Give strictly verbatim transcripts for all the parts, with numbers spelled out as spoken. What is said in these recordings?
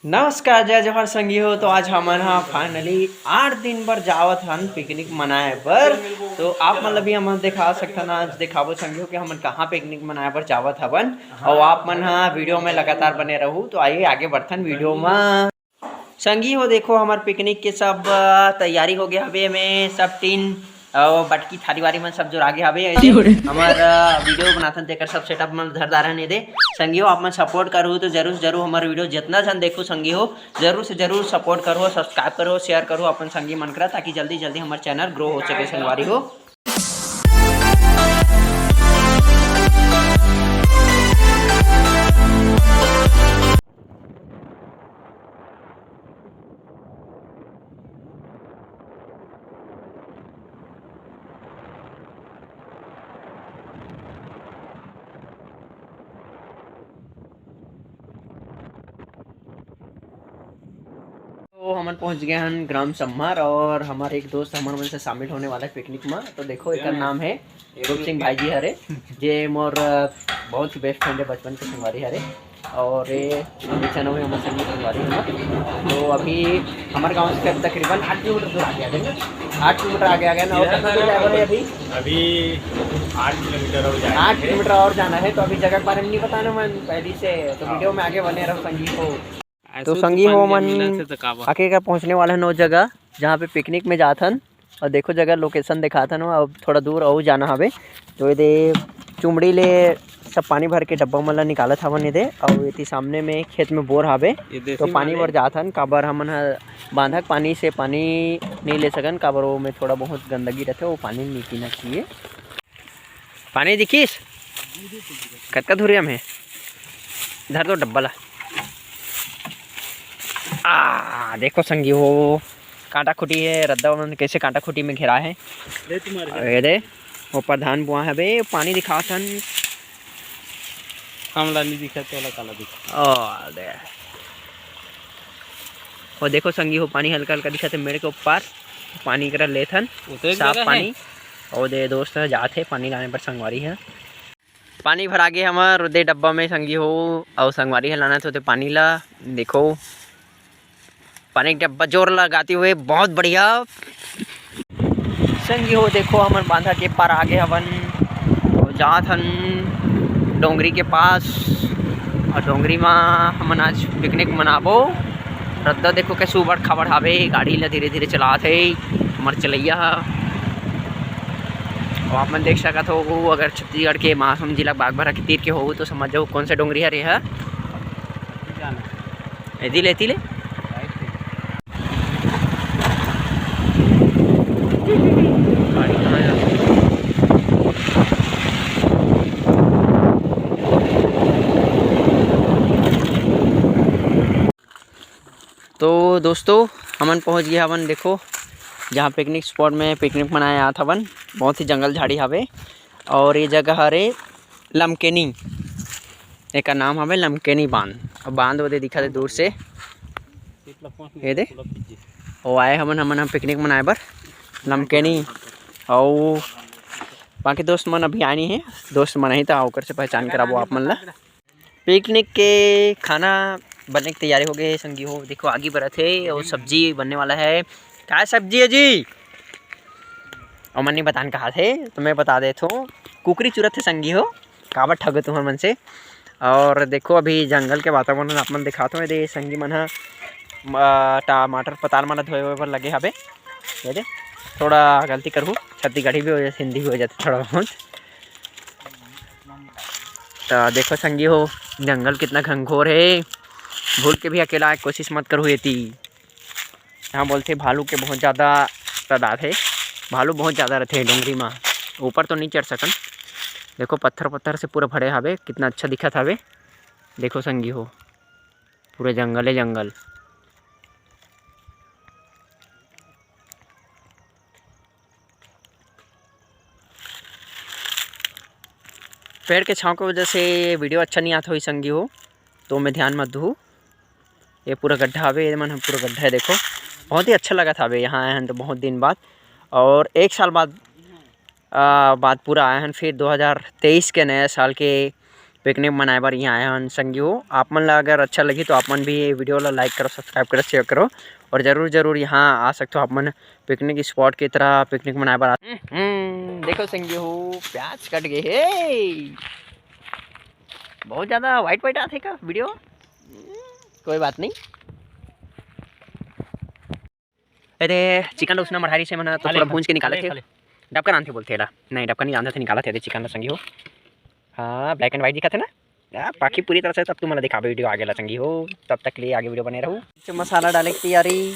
नमस्कार, जय जोहार संगी हो। तो आज हमन ह finally आठ दिन बर जावत हन picnic मनाए बर। तो आप मन ल भी हमन देखा सकथन, आज देखाबो संगी हो कि हमन कहाँ picnic मनाए बर जावत हवन। अउ आप मन ह video में लगातार बने रहू। तो आइए आगे बढ़थन video म। संगी हो, देखो हमर picnic के सब, अ, तैयारी हो गया हवे, एमे सब टीन अउ बटकी थारी वारी मन सब जोरा गे हवे। एदे हमर, अ, video बनाथन तेकर सब setup मन धर डारन। एदे संगी हो, आप मन support करहू तो जरूर से जरूर हमर video जितना झन देखो संगी हो, जरूर से जरूर support करहू, subscribe करहू, share करहू अपन संगी मन करा, ताकि जल्दी जल्दी हमर channel grow हो सके संगवारी हो। तो हमन पहुंच गए हन ग्राम सम्हार और हमारे एक दोस्त हमर मन से शामिल होने वाला है picnic में। तो देखो, एकर नाम है रूप सिंह भाई जी हरे, जे मोर, अ, बहुत ही best friend है, बचपन के संगवारी हरे। और ये पीछे ना हुई हमर संगी संगवारी है। तो अभी हमारे गांव से तकरीबन आठ किलोमीटर दूर आ गया है, आठ किलोमीटर आगे आ गया ना। और कितना दूर जाए वाले अभी? अभी आठ किलोमीटर और जाना है। आठ किलोमीटर और जाना है। तो अभी जगह के बारे में नहीं बताना मन पहली से, तो video में आगे बने रहो संगी हो। तो संगी हो मन आखिरकार पहुंचने वाला है नौ जगह, जहाँ पे picnic में जाथन। और देखो जगह location दिखाथन, अब थोड़ा दूर अउ जाना हवे। तो ये दे चुमड़ी ले सब पानी भर के डब्बा मन ला निकालत हवन ये दे। अउ एती सामने में खेत में बोर हावे, ये देसी तो पानी माल है। बर जाथन, काबर हमन ह बांधक पानी से पानी नहीं ले सकन, काबर वो में थोड़ा बहुत गंदगी रहथे, वो पानी नहीं पीना चाहिए। पानी दिखिस? कतका धुरिया में? धर दो डब्बा ला। आ, देखो संगी हो, कांटा खूटी है, रद्दा मन कैसे कांटा खूटी में घेरा है। ले तुम्हारे अरे दे, वो प्रधान बुआ है बे, पानी दिखाथन। हमला नहीं दिखा, तोला काला दिखा। ओ, दे। वो देखो संगी हो, पानी हल्का हल्का दिखा थे मेड़ के ऊपर, पानी करा लेथन, वो तो एक साफ जगह पानी। है। और दे दोस्त ह जात हे पानी लाने बर, संगवारी है। पानी भरा गे हमर ओदे डब्बा में संगी हो, अउ संगवारी ह लानत होते पानी ला। देखो, पानी के डब्बा जोर लगाते हुए, बहुत बढ़िया। संगी हो, देखो, हमन बांधा के पार आगे हवन, अउ जात हन डोंगरी के पास, अउ डोंगरी मा हमन आज picnic मनाबो। रद्दा देखो, कैसे उबड़ खाबड़ हावे, गाड़ी ला धीरे धीरे चलात हे हमर चलैया ह। अउ आप मन देख सकत हो, अगर छत्तीसगढ़ के महासमुंद जिला बागबाहरा के तीर के हो, तो समझ जाओ कौन सा डोंगरी हरे ह। एती ले, एती ले। तो दोस्तों, हमन पहुंच गए हवन, देखो, जहाँ picnic spot में picnic मनाए आत हवन। बहुत ही जंगल झाड़ी हवे और ये जगह हरे लमकेनी, एकर नाम हवे लमकेनी बांध। अब बांध ओदे दिखत हे दूर से, ये दे, वो आए हमन, हमन हम picnic मनाए बर लमकेनी। अउ बाकी दोस्त मन अभी आए नहीं हे, दोस्त मन आही त ओकर से पहचान कराबो आप मन ला। Picnic के खाना बनने की तैयारी हो गई है संगी हो, देखो आगी बरत है और सब्जी बनने वाला है। क्या सब्जी है जी? और मन नहीं बतान कहा थे तो मैं बता देता हूँ, कुकरी चुरत है संगी हो, काबर ठगे तुम्हार मन से। और देखो अभी जंगल के वातावरण आप मन दिखात हो, ये संगी मन ह, अ, टमाटर पताल मन ल धोए हुए बर लगे हवे। ये दे, थोड़ा गलती करहूँ, छत्तीसगढ़ी भी हो जाथे, हिंदी भी हो जाथे थोड़ा बहुत। त देखो संगी हो, जंगल कितना घनघोर हे। भूल के भी अकेला आए के कोशिश मत करहू एती। यहाँ बोलथे भालू के बहुत ज़्यादा तादाद हे। भालू बहुत ज़्यादा रहिथे डोंगरी म। ऊपर तो नहीं चढ़ सकन। देखो पत्थर पत्थर से पूरा भरे हावे, कितना अच्छा दिखत हावे। देखो संगी हो, पूरा जंगले जंगल। पेड़ के छाँव के वजह से video अच्छा नहीं आत होही संगी हो, तो मैं ध्यान मत दूहू। ये पूरा गड्ढा हवे, ये मन ह पूरा गड्ढा है। देखो, बहुत ही अच्छा लगत हवे, यहाँ आए हन तो बहुत दिन बाद। और एक साल बाद, आ, बाद पूरा आए हन, फिर दो हज़ार तेईस के नया साल के पिकनिक मनाए बर यहाँ आए हन संगी हो। आप मन ला अगर अच्छा लगही तो आप मन भी ये वीडियो ला लाइक करो, सब्सक्राइब करो, शेयर करो और जरूर जरूर यहाँ आ सकते हो आप मन पिकनिक स्पॉट की तरह पिकनिक मनाए बर आ-, हम्म, देखो संगी हो, प्याज कट गए हे। बहुत ज़्यादा वाइट वाइट आथे का वीडियो? हम्म, कोई बात नहीं। अरे, चिकन ला उसना मढ़ारी से मन ह तो खा ले, थोड़ा खा ले, भूंज के निकालत खा ले, हे। खा ले। डबका रांधथे बोलथे एला। नहीं, डबका नहीं रांधथे, निकालत हे एदे चिकन ला संगी हो। हाँ, ब्लैक एंड व्हाइट दिखत हे ना? आ, पाखी पूरी तरह से तब तुमन ला दिखाबे वीडियो आगे ला संगी हो। तब तक के लिए आगे वीडियो बने रहू। मसाला डाले के तैयारी।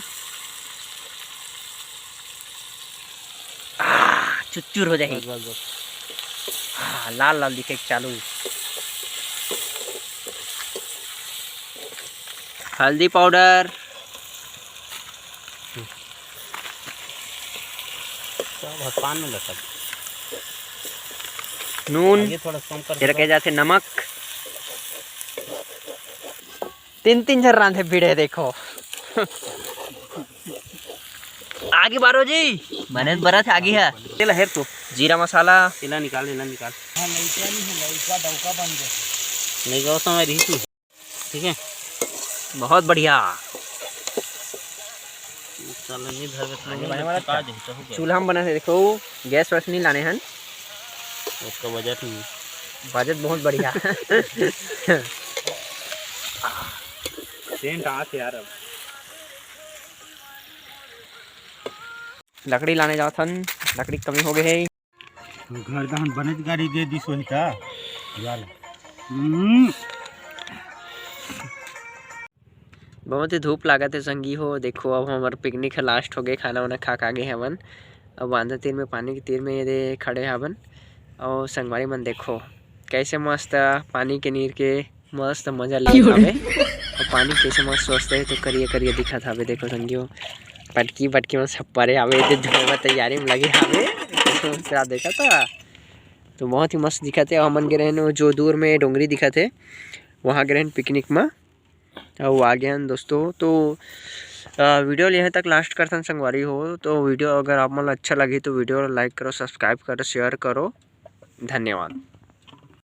आ, चुरचुर हो जाही। बस, बस, बस। हाँ, लाल लाल दिखे के चालू। हल्दी पाउडर, सब ह पान में लटक। नून, आगे थोड़ा कम कर एला दो। कहे जाथे नमक। तीन तीन झन रांधे भिड़े देखो। आगे बारो जी, बने बरत आगे है। तेल हेर तू, जीरा मसाला। तेला निकाल, तेला निकाल। हाँ, लइका नहीं है, लइका डौका बन गया। लइका उस समय रही थी। ठीक है, बहुत बढ़िया। साला नहीं धरबे तो आगे बढ़े वाला थका था। जाही, तो हो गया। चूल्हा में बना है, देखो, गैस वैस नहीं लाने हन। उसका बजट नहीं। बजट बहुत बढ़िया। सेंट आथे यार अब। लकड़ी लाने जात हन, लकड़ी के कमी हो गए है। घर दहन बनेच गाड़ी दे दिस होही त। यार। हम्म। बहुत ही धूप लागत हे संगी हो। देखो, अब हमर पिकनिक ह लास्ट हो गए, खाना वाना खा के आगे हवन। अब बांधा तीर में, पानी के तीर में ये दे खड़े हवन। और संगवारी मन देखो, कैसे मस्त पानी के नीर के मस्त मजा लेत हावे। और पानी कैसे मस्त स्वस्थ हे, तो करिया करिया दिखत हावे। देखो संगी हो, पटकी पटकी में सब परे हावे, ये दे धोए बर तैयारी में लगे हावे। दूसरा देखा था, तो बहुत ही मस्त दिखत हे। हमन गे रहन, वो जो दूर में डोंगरी दिखत हे, वहाँ गे रहन पिकनिक में, अउ आ गए हन दोस्तों। तो, अ, वीडियो ल यहाँ तक लास्ट करथन संगवारी हो। तो वीडियो अगर आप मन ल अच्छा लगी तो वीडियो ल लाइक करो, सब्सक्राइब करो, शेयर करो। धन्यवाद।